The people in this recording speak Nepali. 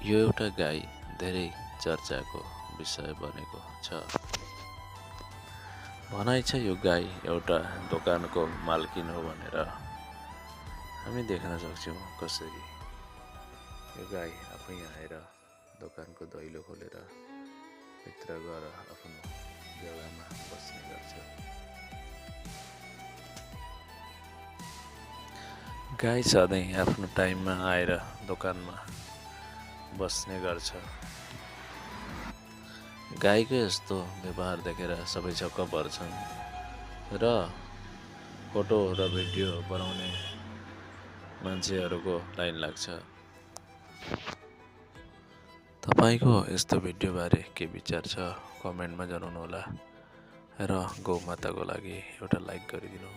यो एउटा गाई धेरै चर्चाको विषय बनेको छ। भनाइ छ यो गाई एउटा दोकानको मालकिन हो भनेर। हामी देख्न सक्छौँ कसरी यो गाई आफै आएर दोकानको दैलो खोलेर भित्र गएर आफ्नो जग्गामा बस्ने गर्छ। गाई सधैँ आफ्नो टाइममा आएर दोकानमा बस्ने गर्छ। गाईको यस्तो व्यवहार देखेर सबै छक्क पर्छन् र फोटो र भिडियो बनाउने मान्छेहरूको लाइन लाग्छ। तपाईँको यस्तो भिडियोबारे के विचार छ कमेन्टमा जनाउनुहोला र गौमाताको लागि एउटा लाइक गरिदिनु।